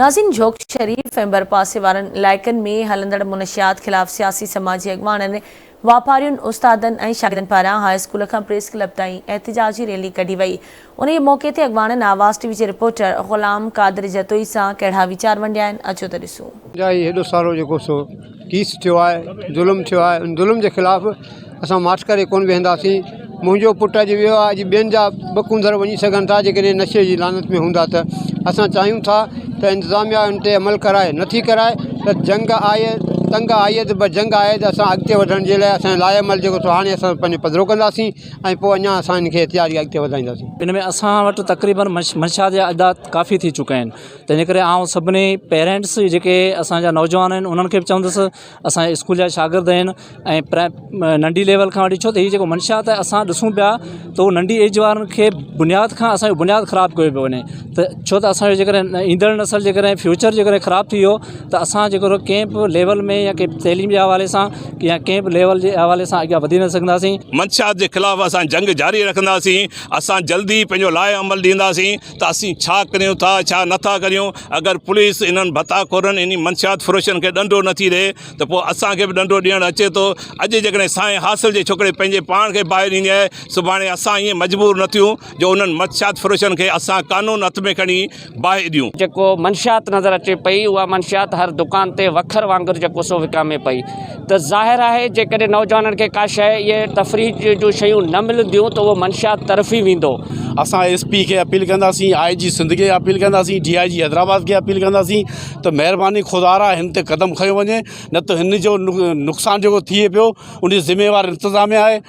ناظرين جھوڪ شريف ۽ ڀرپاسي وارن علائقن ۾ هلندڙ منشيات خلاف سياسي سماجي اڳواڻن، واپارين، استادن ۽ شاگردن پاران هاء اسڪول کان پريس ڪلب تائين احتجاجي ريلي ڪڍي وئي. انهيء موقعي تي اڳواڻن آواز ٽي وي جي رپورٽر غلام قادر جتوئي سان ڪهڙا ويچار ونڊيا آهن اچو ته ڏسون. جا هي هيڏو سارو جيڪو سو ڪيس ٿيو آهي ظلم ٿيو آهي ان ظلم جي خلاف اسان ماٺ ڪري ڪونه ويهنداسين منهنجو پٽ اڄ ويو آهي اڄ ٻين جا به ڪونڌر وڃي سگهن ٿا جيڪڏهن نشي جي لعنت ۾ هوندا ته اسان چاهيون ٿا ته انتظاميا ان تي عمل ڪرائي نٿي ڪرائي ته جنگ آئي تنگ آئي ته جنگ آئي ته اسان اڳتي وڌڻ جي لاء اسان لاء عمل جيڪو سو هاڻي اسان پنهنجو پڌرو ڪنداسين ۽ پوء اڃا اسان ان کي احتجاج کي اڳتي وڌائينداسين. ان ۾ اسان وٽ تقريبن منشيات جا اڏا ڪافي ٿي چڪا آهن تنهنجي ڪري آئون سڀني پيرنٽس جيڪي اسانجا نوجوان آهن انهن کي به چوندس اسانجا اسڪول جا شاگرد آهن ۽ پرا ننڍي ليول کان وٺي ڇو ته هي جيڪو منشيات آهي اسان ڏسون پيا ته اهو ننڍي ايج وارن کي بنياد کان اسانجو بنياد خراب ڪيو پيو وڃي ته ڇو ته اسانجو جيڪڏهن ايندڙ نسل جيڪڏهن فيوچر جيڪڏهن خراب ٿي ويو ته اسان جيڪو ڪنهن به ليول ۾ يا ڪنهن تعليم جي حوالي سان يا ڪنهن به ليول جي حوالي سان اڳيان وڌي نه سگهنداسين. منشيات جي خلاف اسان جنگ جاري رکنداسين اسان جلدي پنهنجو لاء عمل ڏينداسين ته اسين ڇا ڪريون ٿا ڇا نٿا ڪريون اگر پوليس انهن ڀتا خورن انهي منشيات فروشن کي ڏنڊو نٿي ڏي ته پوء اسان کي به ڏنڊو ڏيڻ اچي ٿو اڄ جيڪڏهن سائين حاصل جي ڇوڪري پنهنجي پاڻ کي باهه ڏيندي آهي سڀاڻي اسان ائين مجبور نه ٿيون جو انهن منشيات فروشن کي اسان قانون هٿ ۾ کڻي باهه ڏيون. جيڪو منشيات نظر اچي پئي اها منشيات هر دڪان تي وکر وانگر جيڪو سو وڪامي پئي ته ظاهر آهي جيڪڏهن نوجوانن کي ڪا شيء اهي تفريح جون شيون نه ملنديون ته اهو منشيات طرف ئي ويندو. اسان ايس پي کي اپيل ڪنداسين آء جي سنڌ کي اپيل ڪنداسين ڊي I جي حيدرآباد کي اپيل ڪنداسين ته مهرباني خدارا هن تي قدم کنيو وڃي نه ته هن جو نقصان جيڪو ٿئي پيو ان جو ذميوار انتظاميا آهي.